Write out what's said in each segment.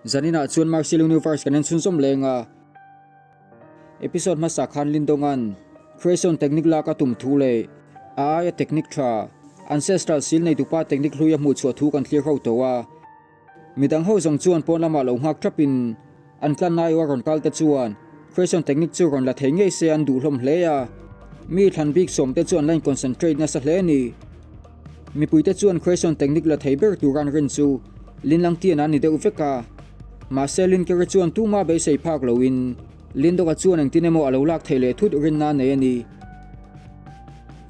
Zaninah chuan Martial Universe kan en chhunzawm leng a. Episode hmasa khan Lindonga'n Creation Technique lak a tum thu leh a aia technique tha, Ancestral Seal neitupa technique hlui a hmuhchhuah thu kan thlir ho tawh a. Midang ho zawng chuan pawn lamah lo nghak thapin an tlan aiawh a rawn kal te chuan Creation Technique chu rawn la thei ngei se an duh hlawm hle a. Mi thlan bik sawm te chu an la in concentrate nasa hle a ni. Mipuite chuan Creation Technique la thei ber tur an rin chu Lin Langtian a ni deuh vek a. Mahse Lin Kere chuan tuma beisei phak loin Lin Dawka chuan engtin emaw a lo lak theih leh thut rinna a nei a ni.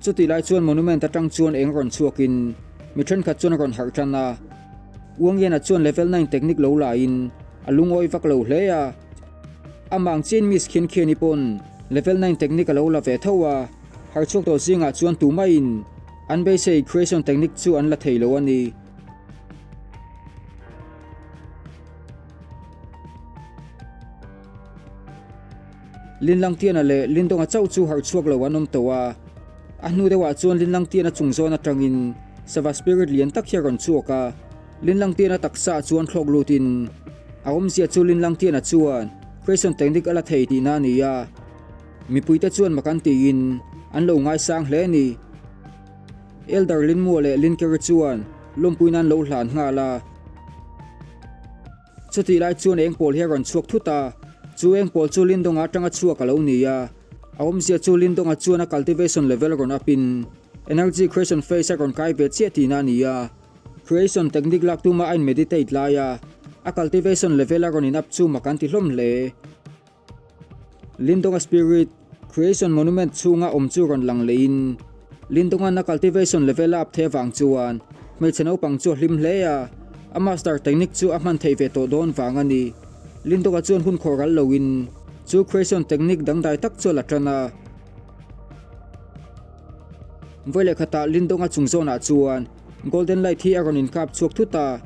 Chutih lai chuan monument atang chuan eng rawn chhuakin mi thenkhat chuan a rawn harh tan a. Uangiana chuan level nine technique lo laiin a lungawi vak lo hle a. Amah ang chiin Miss Khin Khiani pawn level nine technique a lo la ve tho a, harh chhuak tawh zingah chuan tumaiin an beisei creation technique chu an la thei lo a ni. Linlangtiana leh Lindonga chauh chu harh chhuak lo an awm tawh a, a hnu deuhah chuan Linlangtiana chung zawn atangin sava spirit lian tak hi a rawn chhuak a, Linlangtiana taksa ah chuan thlawk lutin a awmzia chu Linlangtiana chuan Creation Technique a la thei tihna a ni a, mipuite chuan mak an tiin an lo ngaisang hle a ni. Elder Linmua leh Linkeri chuan lawmpui nan lo hlan nghal a. Chutih lai chuan eng pawl hi a rawn chhuak thut a, chu eng pawl chu Lindonga atanga chhuak a lo ni a. A awmzia chu Lindonga chuan a cultivation level rawn up in energy creation phase a rawn kai ve chiah tihna a ni a. Creation technique lak tuma a in meditate lai a, a cultivation level a rawn in up chu mak an ti hlawm hle. Lindonga Spirit Creation Monument chhunga awm chu rawn lang leiin Lindonga'n a cultivation level a up thei avang chuan hmeichhe naupang chu a hlim hle a, a master technique chu a hman theih ve tawh dawn vang a ni. Lindonga chuan hun khawh ral loin chu creation technique dangdai tak chu a la tan a. Vawi leh khatah Lindonga chung zawnah chuan golden light hi a rawn inkap chhuak thut a.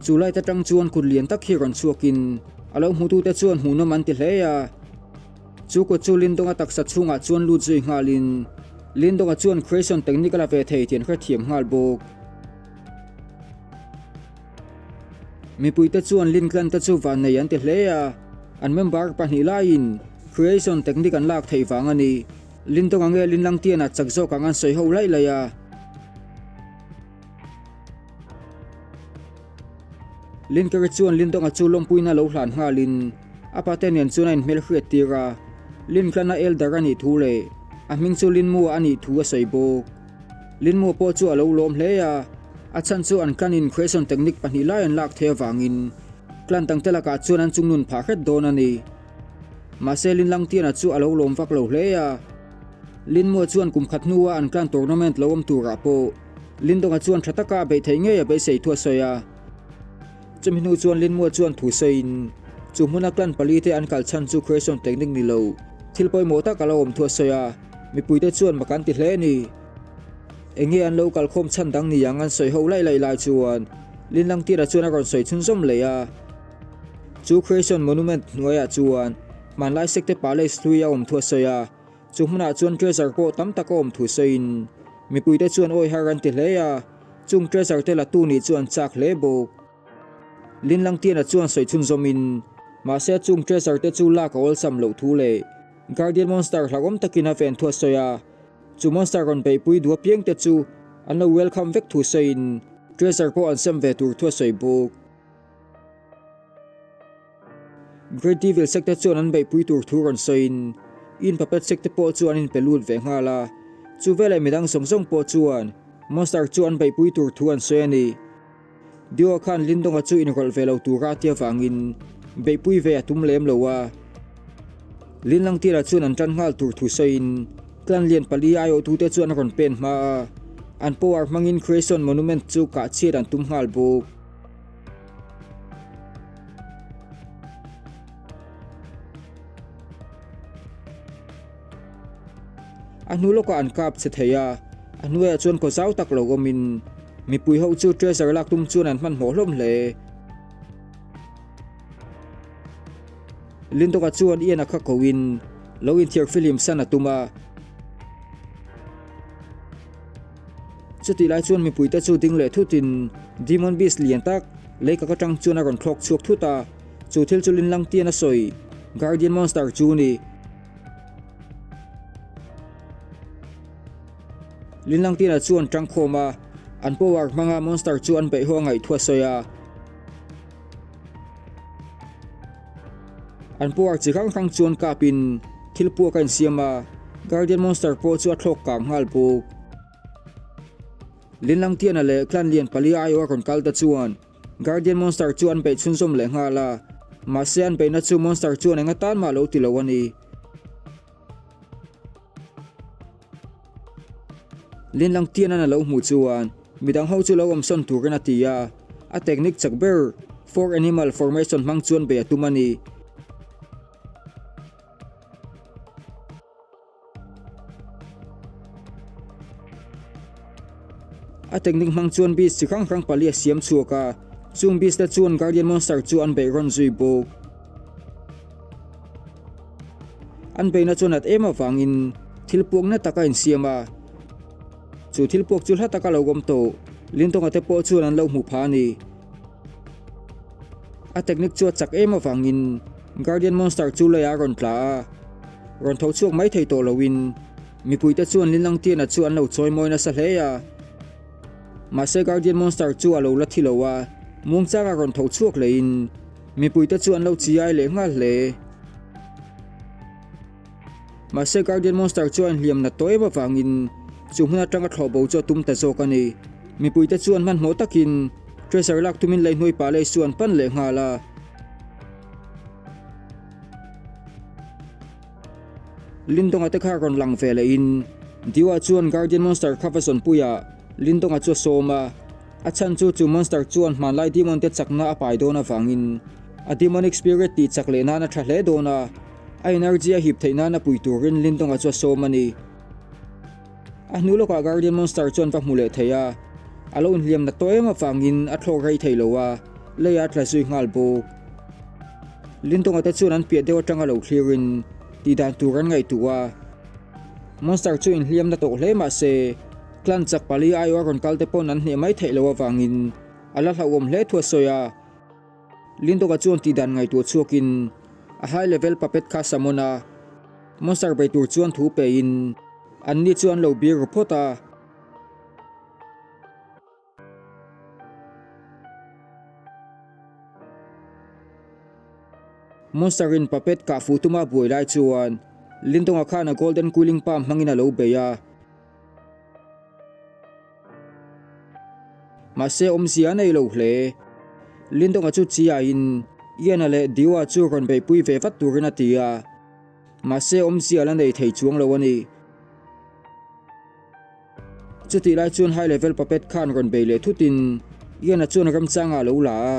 Chu light atang chuan kut lian tak hi rawn chhuakin a lo hmutute chuan hmuhnawm an ti hle a. Chu kut chu Lindonga taksa chhungah chuan lut zui nghalin Lindonga chuan creation technique a la ve thei tih an hrethiam nghal bawk. Mipuite chuan Lin clan te chu vannei an ti hle a, an member pahnih laiin creation technique an lak theih vang a ni. Lindonga nge Linlangtiana chak zawk ang an sawi ho laih laih a. Linkeri chuan Lindonga chu lawmpuina lo hlan nghalin a pate nen chuan a inhmelhriat tir a, Linklana elder a nih thu leh a hming chu Linmua a nih thu a sawi bawk. Linmua pawh chu a lo lawm hle a, a chhan chu an clan-in creation technique pahnih lai an lak thei avangin clan dangte lakah chuan an chungnun phah hret dawn a ni. Mahse Linlangtiana chu a lo lawm vak lo hle a, Linmua chuan kum khat hnua an clan tournament lo awm turah pawh Lindonga chuan tha taka a beih theih ngei a beisei thu a sawi a. Chumi hnu chuan Linmua chuan thu sawiin, chu hmuna clan pali te an kal chhan chu creation technique ni lo, thil pawimawh tak a lo awm thu a sawi a, mipuite chuan mak an ti hle a ni. Enge an lo kalkhawm chhan dang ni ang an sawi ho laih laih lai chuan Linlangtira chuan a rawn sawi chhunzawm leh a. Chu creation monument hnuaiah chuan hmanlai Sekte Palace hlui a awm thu a sawi a. Chu hmunah chuan treasure pawh tam tak a awm thu sawiin mipuite chuan awi har an ti hle a, chung treasure te la tu nih chu an chak hle bawk. Linlangtiana chuan sawi chhunzawmin mahse chung treasure te chu lak a awlsam loh thu leh Guardian Monster hlauhawm takin a ven thu a sawi a, chu monster rawn beihpui duh apiang te chu an lo welcome vek thu sawiin treasure pawh an sem ve tur thu a sawi bawk. Great Devil Sekte chuan an beihpui tur thu rawn sawiin In Puppet Sekte pawh chu an inpe lut ve nghal a, chu veleh midang zawng zawng pawh chuan Monster chu an beihpui tur thu an sawi a ni. Dio khan Lindonga chu inrawlh ve lo tura a ti avangin beihpui ve a tum lem lo a. Linlangtira chuan an tan nghal tur thu sawiin clan lian pali aiawhtute chu an rawn pen hma a, an power hmangin Creation Monument chu kah chhiat an tum nghal bawk. A hnu lawkah an kap che thei a, a hnuaiah chuan kaw zau tak lo awmin mipui ho chu treasure lak tum chuan an hmanhmawh hlawm hle. Lindawka chuan Ian-a kha koin lo inthiar fihlim san a tum a. Chutih lai chuan mipuite chu ding leh thutin Demon Beast lian tak lei kak atang chuan a rawn thlawk chhuak thut a. Chu thil chu Linlang tian a sawi, Guardian Monster chu ni. Linlang tiana chuan tangkhawm a, an power hmanga monster chu an beih ho a ngaih thu a sawi a. An power chi hrang hrang chuan kapin thil puak a insiam a, Guardian Monster pawh chu a thlawk kang nghal bawk. Linlang tiana leh clan lian pali aiawh a rawn kal ta chuan Guardian Monster chu an beih chhunzawm leh nghal a, mahse an beihna chu Monster chuan eng atan mah lo ti lo a ni. Linlang Tianan a lo hmuh chuan midang ho chu lo awmsawn turin a ti a, a technique chak ber Four Animal Formation hmang chuan bei a tum a ni. A technique hmang chuan beast chi hrang hrang pali a siam chhuak a, chung beast te chuan Guardian Monster chu an beih rawn zui bawk. An beihna chuan at em avangin thil puak na tak a insiam a, chu thil puak chu hla taka lo awm tawh Lintonga te pawh chuan an lo hmuh phah a ni. A technique chu a chak em avangin Guardian Monster chu leiah a rawn tla a, rawn tho chhuak mai thei tawh loin mipuite chuan Linlangtiana chu an lo chawi mawi nasa hle a. Mahse Guardian Monster chu a lo la thi lo a, muangchanga rawn tho chhuak lehin mipuite chu an lo chiai leh nghal hle. Mahse Guardian Monster chu a inhliam nat tawh em avangin chu hmun atanga thlawh bo chu a tum ta zawk a ni. Mipuite chuan hmanhmawh takin treasure lak tumin Leihnuai Palace chu an pan leh nghal a. Lindonga te kha rawn lang ve lehin Diwa chuan Guardian Monster kha va zawnpuiah Lindonga chu a sawm a. A chhan chu chu monster chuan hmanlai demon te chakna a pai dawn avangin a demonic spirit tih chak leh nan a tha hle dawn a, a energy a hip theih nan a pui turin Lindonga chu a sawm a ni. A hnu lawkah Guardian Monster chuan va hmu leh thei a, a lo inhliam nat tawh em avangin a thlawk rei thei lo a, leiah a tla zui nghal bawk. Lindonga te chuan an piah deuh atanga lo thlirin tih dan tur an ngaihtuah a, monster chu inhliam na tawh hle mah se, Clan chak pali aiawh a rawn kal te pawn an hneh mai theih loh avangin a la hlauhawm hle thu a sawi a. Lindoga chuan tih dan ngaihtuah chhuakin a high level puppet kha summon a, monster bei tur chuan thu pein anni chu an lo bir ru phawt a. Monster in puppet kah fuh tuma buai lai chuan Lindonga khan a golden cooling palm hmangin a lo bei a. Mahse awmzia a nei lo hle. Lindonga chu chiaiin Ian-a leh Diwa chu rawn beihpui ve vat turin a ti a. Mahse awmzia a la nei thei chuang lo a ni. Chutih lai chuan high level puppet khan rawn bei leh thutin Ian-a chuan ramchangah a lo la a,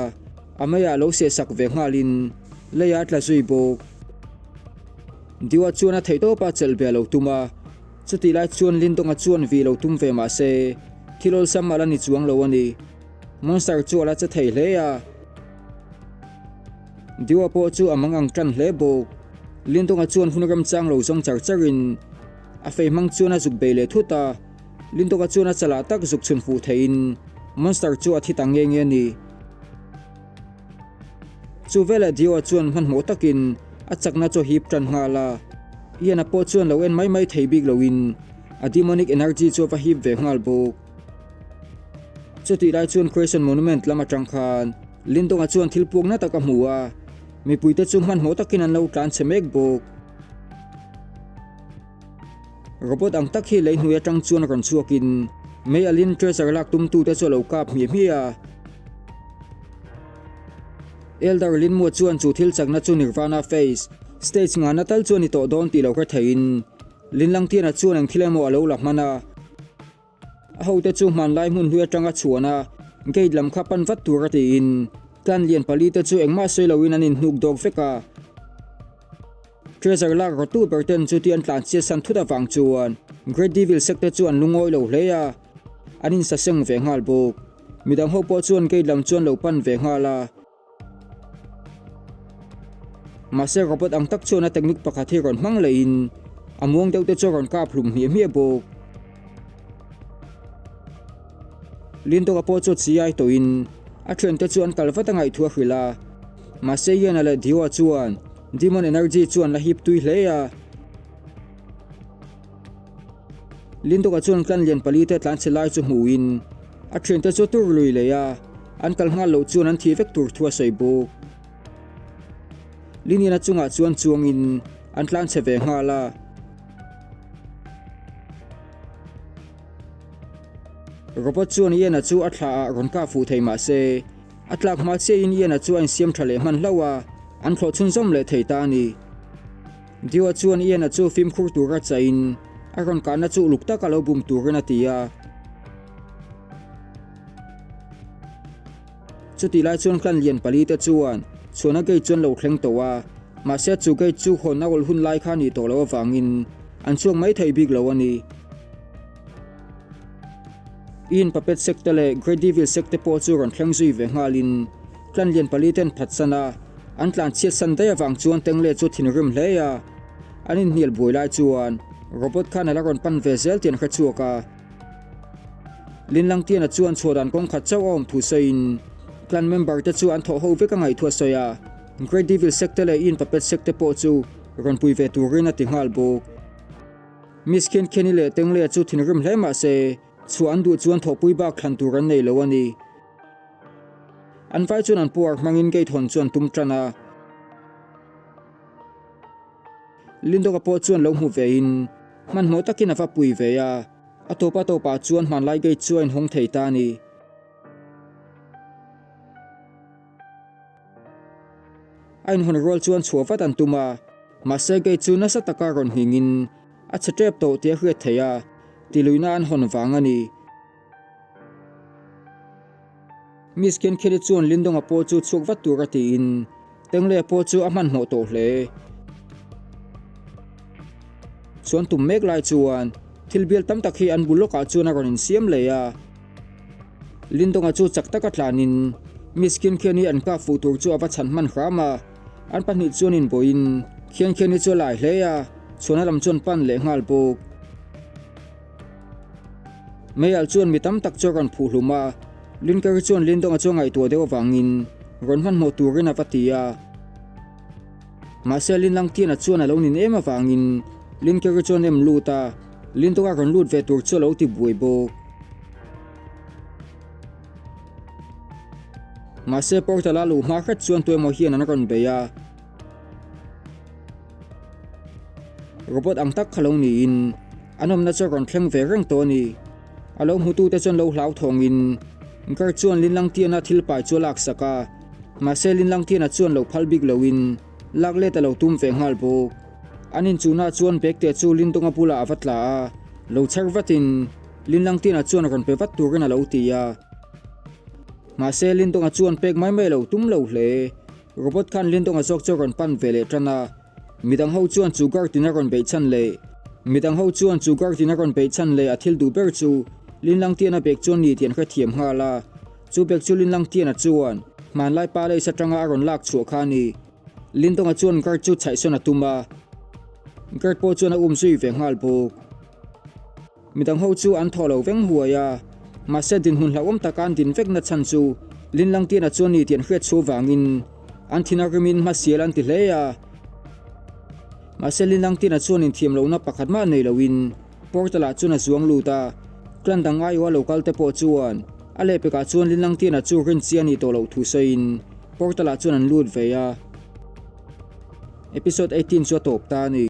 a meiah a lo sehsak ve nghalin leiah a tla zui bawk. Diwa chuan a theihtawpa chelh ve a lo tum a. Chutih lai chuan Lindonga chuan vih lo tum ve mah se, thil awlsam a la ni chuang lo a ni. Monster chu a la che thei hle a. Diwa pawh chu a mang ang tan hle bawk. Lindonga chuan hun remchang lo zawng char charin a fei hmang chuan a zuk bei leh thut a. Lindonga chuan a chalah tak zuk chhun fuh theihin Monster chu a thi ta nge nge a ni. Chu veleh Diwa chuan hmanhmawh takin a chakna chu a hip tan nghal a. Ian-a pawh chuan lo en mai mai thei bik loin a demonic energy chu a va hip ve nghal bawk. Chutih lai chuan Creation Monument lam atang khan Lindonga chuan thil puak na tak a hmu a, mipuite chu hmanhmawh takin an lo tlan chhe mek bawk. Robot ang tak hi lei hnuai atang chuan rawn chhuakin mei alin treasure lak tumtute chu a lo kap hmiah hmiah a. Elder Linmua chuan chu thil chakna chu Nirvana Phase, stage ngana tal chu a ni tawh dawn tih lo hre theiin Linlangtiana chuan eng thil emaw a lo la hman a. A hote chu hmanlai hmun hlui atanga chhuan a, gate lam kha pan vat tur a tiin clan lian pali te chu engmah sawi loin an inhnuk dawk vek a. Treasure lak rawtu ber ten chuti an tlan chiat san thut avang chuan Great Devil sek te chu an lungawi lo hle a, an insaseng ve nghal bawk. Midang ho pawh chuan gate lam chuan lo pan ve nghal a. Mahse robot ang tak chuan a technique pakhat hi rawn hmang lehin a muang deuh te chu a rawn kap hlum hmiah hmiah bawk. Lindoga pawh chu a chi ai tawhin a thiante chu an kal vat a ngaih thu a hrilh a. Mahse Ian-a leh Dio-a chuan Demon Energy chu an la hip tui hle a. Lindawka chuan clan lian palite tlanchhe lai chu hmuhin a thiante chu tur lui leh a, an kal nghal loh chuan an thih vek tur thu a sawi bawk. Liniana chungah chuan chuangin an tlanchhe ve nghal a. Robot chuan Ian-a chu a thla ah rawn kah fuh thei mah se, a tlak hma chiahin Ian-a chu a insiam tha leh hman hlauh a, an thlawh chhunzawm leh thei ta a ni. Dio-a chuan Ian-a chu fimkhur tura chaihin a rawn kahna chu uluk taka lo bum turin a ti a. Chutih lai chuan clan lian palite chuan chhuahna gate chu an lo thleng tawh a, mahse chu gate chu hawn a awlh hun lai kha a nih tawh loh avangin an chhuak mai thei bik lo a ni. In Puppet Sekte leh Great Devil Sekte pawh chu rawn thleng zui ve nghalin clan lian paliten phatsan a, an tlan chhiat san daih avang chuan Tengle chu thinrim hle a, an inhnial buai lai chuan robot khan a la rawn pan ve zel tih an hre chhuak a. Linlangtiana chuan chhuahdan kawng khat chauh a awm thu sawiin clan member te chu an thawh ho vek a ngaihthua sawi a, Great Devil Sekte leh In Puppet Sekte pawh chu rawn pui ve turin a ti nghal bawk. Miss Khiankheni leh Tenglea chu thinrim hle mah se chhuah an duh chuan thawhpui bak thlan tur an nei lo a ni. An vai chuan an puar hmangin gate hawn chu an tum tan a. Lindoka pawh chuan lo hmu vein hmanhmawh takin a va pui ve a. A tawpa tawpah chuan hmanlai gate chu a inhawng thei ta a ni. A inhawn rual chuan chhuah vat an tum a, mahse gate chu nasa taka rawn nghingin a chhe tep tawh tih a hriat theih a, tiluihna an hawn vang a ni. Miss Kenkheli chuan Lindonga pawh chu chhuak vat tura tiin Tenglea pawh chu a hmanhmawh tawh hle. Chuan tum mek lai chuan thil bial tam tak hi an bul lawkah chuan a rawn insiam leh a. Lindonga chu chak taka tlanin Miss Khiankhiani an kap fuh tur chu a va chhan hman hram a. An pahnih chuan inbawiin Khiankhiani chu a lai hle a, chhuahna lam chuan pan leh nghal bawk. Meialh chuan mi tam tak chu a rawn phuh hlum a, Linkari chuan Lindonga chu a ngaihtuah deuh avangin rawn hmanhmawh turin a va ti a. Mahse Linlangtiana chuan a lo nin em avangin Linkari chuan em lut a, Lindonga rawn lut ve tur chu a lo ti buai bawk. Mahse portal a luh hma hret chuan tuemaw hian an rawn bei a. Robot ang tak kha lo niin an awmna chu a rawn thleng ve reng tawh a ni. A lo hmutute chuan lo hlauthawngin Guard chuan Linlangtiana thil pai chu a laksak a, mahse Linlangtiana chuan lo phal bik loin lak let a lo tum ve nghal bawk. An inchuhna chuan Bekte chu Lindawnga bulah a va tla a, lo chher vatin Linlangtiana chuan rawn pe vat turin a lo ti a. Mahse Lindawnga chuan pek mai mai a lo tum lo hle. Robot khan Lindonga zawk chu a rawn pan ve leh tan a, midang ho chuan chu guard in a rawn beih chhan leh midang ho chuan chu guard in a rawn beih chhan leh a thil duh ber chu Linlangtiana bag chuan ni tih an hrethiam nghal a, chu bag chu Linlangtiana chuan hmanlai palace atanga a rawn lak chhuah kha a ni. Lindonga chuan guard chu chhaihsawn a tum a, guard pawh chuan a um zui ve nghal bawk. Midang ho chu an thaw lo veng huai a, mahse dinhmun hlauhawm taka an din vekna chhan chu Linlangtiana chuan ni tih an hriat chhuah vangin an thin a rimin hmasial an ti hle a. Mahse Linlangtiana chuan inthiam lohna pakhat mah nei loin portal ah chuan a zuang lut a, clan dang aiawha lo kal te pawh chuan a lehpekah chuan Linlangtiana chu rin chi a nih tawh loh thu sawiin portal ah chuan an lut ve a. Episode 18 chu a tawp ta a ni.